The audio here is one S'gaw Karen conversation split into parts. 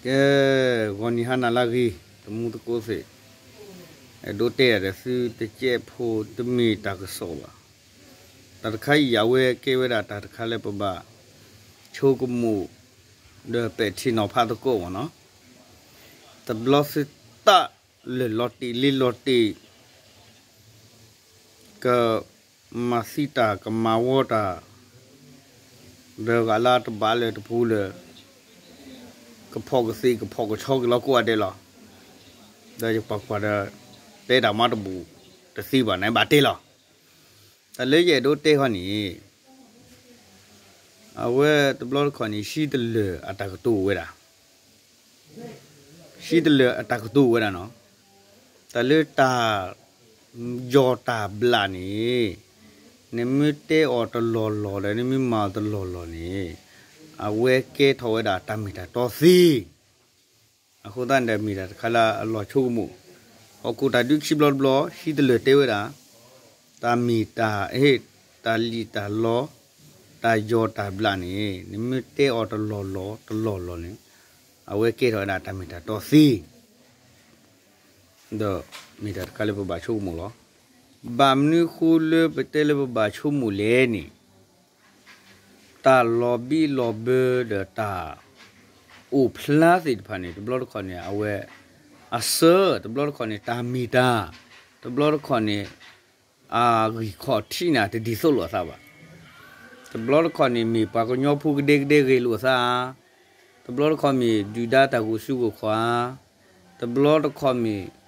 ကဲ, ဂီၤနံၤဟါနၤလၢအဂ့ၤ, တမူသကိးသ့ၣ်, အဲၣ်ဒိးတဲဒီးသုတကဲးဖိတမ့ၢ်တၢ်ကစီၣ်ဘၣ်. တၢ်တခါအံၤအဝဲကဲဝဲဒၣ်တၢ်တခါလၢပဘၣ်ဆိကမိၣ် ဒီးပဲာ်ထံနီၤဖးသကိးမ့ၢ်နီၤ. တဘျီသုသးလၢာ်လီၤတံၢ်လ့လီၤတံၢ် ကမၤသံတၢ်ကမၤဝီတၢ် ဒီးဂၤလၢတဘၣ်လၢၤတပူၤလၢၤ ကဖီၣ်ကသ့ၣ်ကဖီၣ်ကဆီက့ၤလီၤကိးဂၤဒဲးလီၤ. ဒီးယပာ်ကွၢ်ဒီး တဲတၢ်မၤတဘူၣ်တသ့ဘၣ်န့ၣ် ဘၣ်တဲလီၤ. တၢ်လၢယအဲၣ်ဒိးတဲခီန့ၣ် အဝဲတဘျီတခီၣ်န့ၣ် ဟံးတလၢာ်အတၢ်ကတိၤဝဲဒၣ် ဟံးတလၢာ်အတၢ်ကတိၤဝဲဒၣ်နီၤ. တၢ်လၢတၢ်ယီၤတၢ်ဘျၣ်န့ၣ် နမ့ၢ်တဲအီၤတလီၢ်လီၢ်ဒီး နမ့ၢ်မၤအီၤတလီၢ်လီၢ်န့ၣ် အဝဲကဲထီၣ်ဝဲဒၣ်တၢ်မ့ၢ်တၢ်တီသ့. အဃိသတးန့ၣ်ဒီးမ့ၢ်တၢ်တခါလၢအလီၤဆိကမိၣ်. ဟီၣ်ခိၣ်တၢ်ဒုးခံဘျီတဘျီ ဟံးတလၢာ်တဲဝဲဒၣ် တၢ်မ့ၢ်တၢ် တၢ်လံၣ်တၢ်လီ တၢ်ယီၤတၢ်ဘျၣ်န့ၣ် နမ့ၢ်တဲအီၤတလီၢ်လီၢ်တလီၢ်လီၢ်န့ၣ် အဝဲကဲထီၣ်ဝဲဒၣ်တၢ်မ့ၢ်တၢ်တီသ့ ဒီးမ့ၢ်တၢ်တခါလၢပဘၣ်ဆိကမိၣ်လီၤ. ဘၣ်မနုၤဃိလၢပတဲလၢပဘၣ်ဆိကမိၣ်လဲၣ်န့ၣ် တၢ်လီၤဘံၣ်လီၤဘၢဒီးတၢ်အိၣ်ဖျါသ့ၣ်တဖၣ်န့ၣ် တဘျီတခီၣ်န့ၣ် အဝဲအစၢ တဘျီတခီၣ်န့ၣ် တၢ်မ့ၢ်တၢ် တဘျီတခီၣ်န့ၣ် အဂံၢ်ခီၣ်ထံးန့ၣ် တဒ်သိးလိာ်အသးဘၣ်. တဘျီတခီၣ်န့ၣ် မ့ၢ်ပှၤကညီဖိကဒဲကဒဲဂ့ၤလိာ်အသးဧါ, တဘျီတခီၣ်မ့ၢ်ဒုၣ်ဒါတၢ်ဂုာ်စုဂုာ်ခီၣ်ဧါ, တဘျီတခီၣ်မ့ၢ်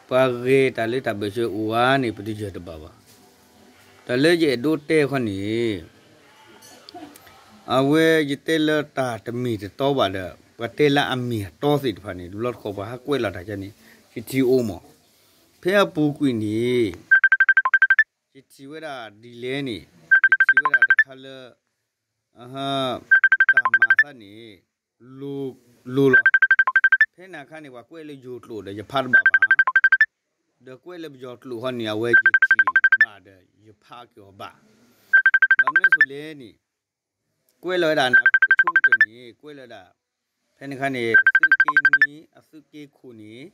ပှၤဂဲၤတၢ်လၢတၢ်ဘၢၣ်စၢၤအိၣ်ဧါန့ၣ် ပတယၢၢ်တဘၣ်ဘၣ်. တၢ်လၢယအဲၣ်ဒိးတဲခီန့ၣ် အဝဲယတဲလၢတၢ်တမ့ၢ်တတီဘၣ်ဒီး ပှၤတဲလၢအမ့ၢ်အတီသ့ၣ်တဖၣ်န့ၣ် တဘျီတခီၣ်ပှၤဟးကွဲးလီၤတၢ်ကန့ၣ် ယထံၣ်အိၣ်မး. ဖဲအပူၤကွံာ်န့ၣ် ယထံၣ်ဝဲဒၣ်ဒ်လဲၣ်န့ၣ် ယထံၣ်ဝဲဒၣ်တခါလၢ တၢ်မၤသးန့ၣ် လိၤလိၤလီၤ. ဖဲန့ၣ်အခါန့ၣ် ပှၤကွဲးလၢယိၤကျိာ်ဒီးယဖးတဘၣ်ဘၣ်, ဒီးကွဲးလၢပယီၤကျိာ်ခီန့ၣ် အဝဲယထံၣ်ဘၣ်ဒီးယဖးက့ၤအီၤဘၣ်. ဘၣ်မနုၤအဃိလဲၣ်န့ၣ် ကွဲးလီၤဝဲဒၣ်န့ၣ် အဆိကတၢၢ်န့ၣ် ကွဲးလီၤဝဲဒၣ် ဖဲန့ၣ်အခါန့ၣ် သုးက့နွံ အသုးက့ခိၣ်န့ၣ်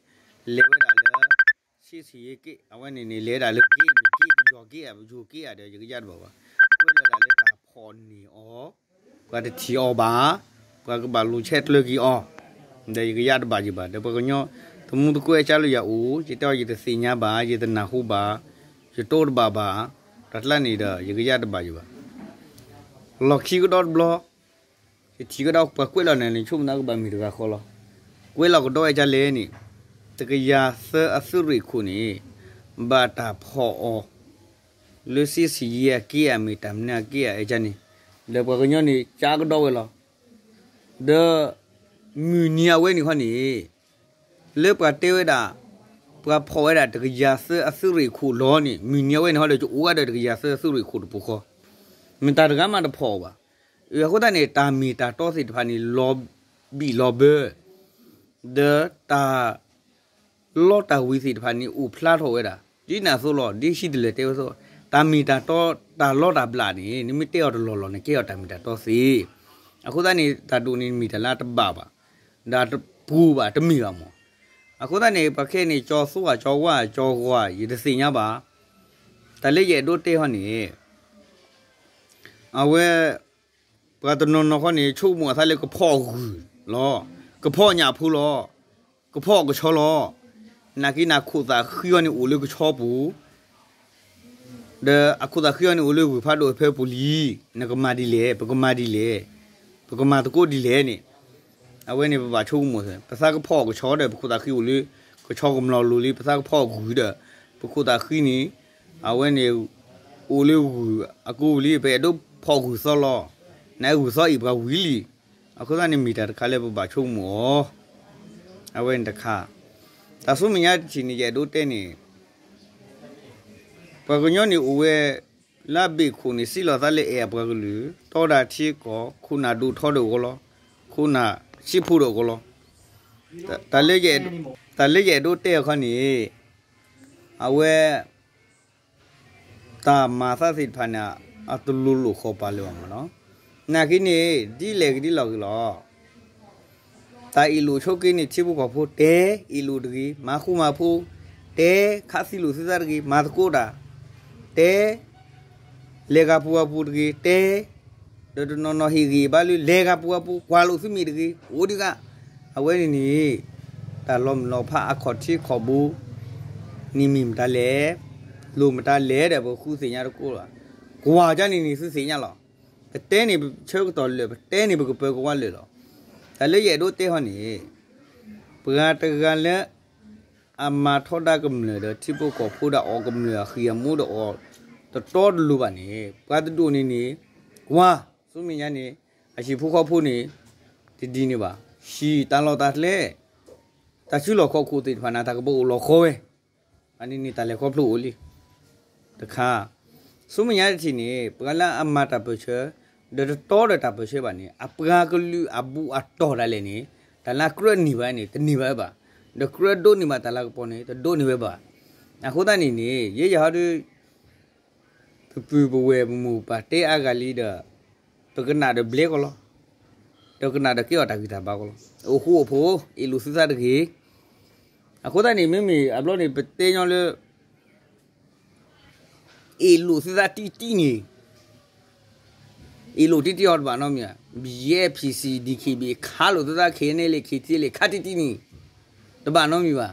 လဲၤဝဲဒၣ်လၢ ဆ့ဆံးယ့က့ၣ် အဝဲန့ၣ်န့ၣ် လဲၤဝဲဒၣ်လၢက့ၣ် မ့ၢ်က့ၣ်ပယီၤက့ၣ်ဧါ ပယိၤက့ၣ်ဧါဒီး ယကယၣ်တဘၣ်ဘၣ်. ကွဲးလီၤဝဲဒၣ်လၢတၢ်ဖီၣ်န့ၢ်အီၤ ပှၤတထံၣ်အီၤဘၣ်, ပှၤကဘၣ်လူၤဆဲးကျၢက့ၤအီၤ, ဒီးယကယၣ်တဘၣ်ယံၤဘၣ်. ဒီးပှၤကညီ သမူသကိးအကါလၢယၤအိၣ် ယတဲအီၤယတသ့ၣ်ညါဘၣ် ယတနၢ်ဟူဘၣ်, ယတိတဘၣ်ဘၣ်, တၢ်ကျါန့ၣ်ဒီး ယကယၣ်တဘၣ်ယံၤဘၣ်. လီၢ်ခံကဒီးတဘျီ ယထံၣ်ကဒီးပှၤကွဲးလီၤန့ၣ်န့ၣ် ဆိကမိၣ်သးကဘၣ်မ့ၢ်တဂၤဃီလီၤ. ကွဲးလီၤကဒီးအဲကါလဲၣ်န့ၣ် တကယၤသၢအသုးရ့ၣ်ခိၣ်န့ၣ် ဘၣ်တၢ်ဖီၣ်အီၤ လၢဆ့ဆံးယ့အက့ၣ်ဧါ မ့ၢ်တၢ်မနုၤအက့ၣ်ဧါအဲကါန့ၣ် ဒီးပှၤကညီန့ၣ် ကါကဒီးဝဲလီၤ. ဒီး မုၢ်နံၤအဝဲန့ၣ်ခီန့ၣ် လၢပှၤတဲဝဲဒၣ် ပှၤဖီၣ်ဝဲဒၣ်တကယၤသၢအသုးရ့ၣ်ခိၣ်လီၤန့ၣ် မုၢ်နံၤအဝဲန့ၣ်ခီဒီး ယအိၣ်ဝဲဒီးတကယၤသၢအသုးရ့ၣ်ခိၣ်တပူၤဃီ, မ့ၢ်တၢ်တဂၤမးတဖီၣ်အီၤဘၣ်. အဃိသတးန့ၣ် တၢ်မ့ၢ်တၢ်တီသ့ၣ်တဖၣ်န့ၣ် လီၤဘံၣ်လီၤဘၢ ဒီးတၢ် လီတၢ်ဝံၤသ့ၣ်တဖၣ်န့ၣ် အိၣ်ဖျါထီၣ်ဝဲဒၣ် ဒ်န့ၣ်အသိးလီၤ. ဒ်ဟံးတလၢာ်တဲဝဲသိး တၢ်မ့ၢ်တၢ်တီ တၢ်လီတၢ်ဘျၣ်န့ၣ် နမ့ၢ်တဲအီၤတလီၢ်လီၢ်န့ၣ် ကဲအီၤတၢ်မ့ၢ်တၢ်တီသ့. အဃိသတးန့ၣ် တၢ်ဒိၣ်န့ၣ်မ့ၢ်တၢ်လၢတဘၣ်ဘၣ်, ဒီးတပူၤဘၣ်တမ့ၢ်ဘၣ်မး. အဃိသတးန့ၣ် ပှၤခဲအံၤန့ၣ် ကၠီသူဧါ ကၠီဝါ ကၠီဂီၤ ယတသ့ၣ်ညါဘၣ်. တၢ်လၢယအဲၣ်ဒိးတဲဟီန့ၣ် အဝဲ ပှၤတနီၤနီၤခီန့ၣ် ဆိကမိၣ်အသးလၢကဖီၣ်ဂုၢ်လီၤ, ကဖီၣ်ညၣ်ဖိလီၤ, ကဖီၣ်ကဆီလီၤ. နာ်က့န့ၣ် အခိၣ်သးဃံအီၤန့ၣ်အိၣ်လၢကဆီပူၤ, ဒီးအခိၣ်သးဃံအီၤန့ၣ်အိၣ်လၢဂုၢ်ဖးဒိၣ်ဖဲပူၤလံ, နကမၤဒ်လဲၣ်, ပကမၤဒ်လဲၣ်, ပကမၤသကိးဒ်လဲၣ်န့ၣ် အဝဲန့ၣ်ပဘၣ်ဆိကမိၣ်, ပသးကဖီၣ်ကဆီဒီး ပခိၣ်သးဃံအိၣ်လၢ ကဆီကမျီၤလိၤလံ, ပသးကဖီၣ်ဂုၢ်ဒီး ပခိၣ်သးဃံန့ၣ် အဝဲန့ၣ် အိၣ်လၢဂုၢ်အကိပူၤလံ, ပအဲၣ်ဒိးဖီၣ်ဂုၢ်သီလီၤ. နဂုၢ်သီအံၤပှၤဝံၤလံ. အဃိသတးန့ၣ် မ့ၢ်တၢ်တခါလၢပဘၣ်ဆိကမိၣ်အီၤ, အဝဲန့ၣ်တခါ. တၢ်ဆူမဲာ်ညါတထံၣ်န့ၣ် ယအဲၣ်ဒိးတဲန့ၣ် ပှၤကညီန့ၣ်အိၣ်ဝဲ လၢအဘ့ၣ်ခိၣ်န့ၣ် စံးလီၤသးလၢအဲၣ်အပှၤကလုာ်, တီဒၣ်ထံကီၢ်, ခိၣ်နၢ်ဒိၣ်ထီဒီးအဂီၢ်လီၤ, ခိၣ်နၢ်ဆံးဖိဒီးအဂီၢ်လီၤ. တၢ်လၢယအဲၣ်ဒိးတဲအခီန့ၣ် အဝဲ တၢ်မၤသးသ့ၣ်တဖၣ်န့ၣ် အတလိၤလိာ်ဃီပၤလၢၤဘၣ်မးနီၤ. နာ်က့န့ၣ် ဒ်လဲၣ်ဂ့ၤဒ်လဲၣ်ဂ့ၤလီၤ. တၢ်အ့ၣ်လိာ်ဆိးက့န့ၣ် ထံဖိကီၢ်ဖိတဲအ့ၣ်လိာ်တဂ့ၤ, မၤဃူမၤဖိတဲ, ခးသံလိာ်သုသးတဂ့ၤ, မၤသကိးတၢ်တဲ, လဲၤဂၤပူၤဂၤပူၤတဂ့ၤတဲ, ဒီးတနီၤနီၤဟ့ၣ်ဂံၢ်ဘါလၢ လဲၤဂၤပူၤဂၤပူၤ ကွၢ်လိာ်သုမ့ၢ်တဂ့ၤ, အိၣ်ဒံးဂၤ, အဝဲန့ၣ်န့ၣ် တၢ်လီၤမုၢ်လီၤဖးအခီၣ်ထံးခီၣ်ဘိ န့ၣ်မ့ၢ်မတၤလဲၣ်, လိၣ်မတၤလဲၣ်ဒီး ပဃုသ့ၣ်ညါတကိးလီၤ. ကွၢ်ကန့ၣ်န့ၣ် သုသ့ၣ်ညါလီၤ. ပတဲန့ၣ်ပဆၢကတီၢ်လၢာ်, ပတဲန့ၣ်ပကပၢၤကဝါလၢာ်လီၤ. တၢ်လၢယအဲၣ်ဒိးတဲဟီန့ၣ်, ပှၤတဂၤလၢ အမၤထီဒါကမျၢၢ်ဒီး ထံဖိကီၢ်ဖိဒီးအီၣ်ကမျၢၢ်အဃံၢ်အမူဒီးအီၣ်တတီတလိၤဘၣ်န့ၣ် ပှၤတဒိၣ်န့ၣ်န့ၣ်, ကွၢ်, ဆူမဲာ်ညါန့ၣ် အဟံၣ်ဖိဃီဖိန့ၣ် တဒ်န့ၣ်ဘၣ်. ဟံၣ်တၢ်လီၢ်တၢ်ကျဲ, တၢ်စုလီၢ်ခီၣ်ခိၣ်သ့ၣ်တဖၣ်န့ၣ် တၢ်ကဘၣ်အိၣ်လီၤဃီဝဲ, အန့ၣ်န့ၣ် တၢ်လဲၤခီဖျိအိၣ်လံ. တခါ, ဆူမဲာ်ညါတထံၣ်န့ၣ် ပှၤလၢအမၤတၢ်ပၢၢ်ဆၢ ဒီးတတီဒီးတၢ်ပၢၢ်ဆၢဘၣ်န့ၣ် အပှၤကလုာ်အဘူးအတီၢ်ဒၣ်လဲာ်န့ၣ် တၢ်လၢကြၢးန့ၢ်ဘၣ်န့ၣ် တန့ၢ်ဘၣ်ဝဲဘၣ်. ဒီးကြၢးဒိးန့ၢ်ဘၣ်တၢ်လၤကပီၤန့ၣ် တဒိးန့ၢ်ဝဲဘၣ်. အဃိသတးန့ၣ်န့ၣ် ယဲယဟီဒီး ပပုၢ်ပဝဲၢ်ပမိၢ်ပပၢ်တဲအါဂၤလံဒီး ပကနၣ်ဒီးဘျဲကီးလီၤ. ဒီးကနၣ်ဒီးကဲအီၤတၢ်ဂံၢ်တၢ်ဘါကီးလီၤ. အိၣ်ဃူအိၣ်ဖိး အ့ၣ်လိာ်သုသးတဂ့ၤ. အဃိသတးန့ၣ် မ့မ့ၢ်အဘျီန့ၣ် ပတဲညီလၢ အ့ၣ်လိာ်သုသးတံၢ်တံၢ်န့ၣ် အ့ၣ်လိာ်တံၢ်တံၢ်အီၤတဘၣ်နီတမံၤဧါ. BGF PC DKBA ခးလိာ်သုသး KNLA KTLA ခးတံၢ်တံၢ်န့ၣ် တဘၣ်နီတမံၤဘၣ်.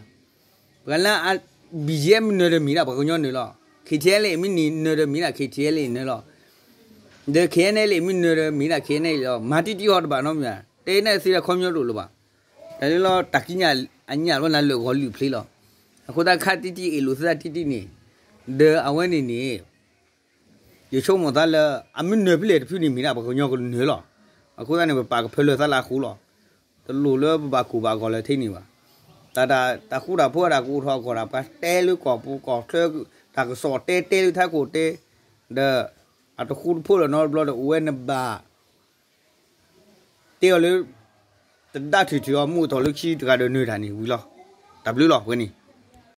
ပှၤလၢ BGF မ့ၢ်နၢၤဒီးမ့ၢ်ဒၣ်ပှၤကညီနၢၤလီၤ. KTLA မ့ၢ်နၢၤဒီးမ့ၢ်ဒၣ် KTLA နၢၤလီၤ. ဒီး KNLA မ့ၢ်နၢၤဒီးမ့ၢ်ဒၣ် KNLA လီၤ. မၤတံၢ်တံၢ်အီၤတဘၣ်နီတမံၤဧါ. တဲန့ၣ်သ့ဒီးခီပညီတအိၣ်လၢၤဘၣ်. တၢ်လၢလီၤတၢ်ကံးညာ်အညၣ်လီၤ နၤလၢာ်ဂီၤလုာ်ဖျ့လီၤ. အဃိသတးခးတံၢ်တံၢ်အ့ၣ်လိာ်သုသးတံၢ်တံၢ်န့ၣ် ဒီးအဝဲန့ၣ်န့ၣ် ယဆိကမိၣ်သးလၢ အမ့ၢ်နၢၤဖဲလဲၣ်တဖုန့ၣ်မ့ၢ်ဒၣ်ပှၤကညီကနၢၤလီၤ. အဃိသတးန့ၣ် ပပာ်ကဖၢလၢသးလၢအဃိလီၤ. တလိၣ်လၢပဘၣ်ကိၢ်ဘၣ်ဂီၤလၢထဲန့ၣ်ဘၣ်. တၢ် တၢ်ဃူတၢ်ဖိးတၢ်ကအိၣ်ထီၣ်အဂီၢ် တၢ်ပှၤတဲလၢကီၢ်ပူၤကီၢ်ချၢ တၢ်ကစီၣ်တဲတဲလၢထးခိၣ်တဲ ဒီး အတဃူတဖိးလၢၤနီတဘျီဒီး အိၣ်ဝဲနဘၣ် တဲအီၤလၢ တဒၣ်ထုးထုးအီၤ မူးထီၣ်လၢခံတဂၤဒီးနၢၤတၢ်န့ၣ်ဝံၤလီၤ. တၢ်ဘျုးလီၤပှဲၤန့ၣ်.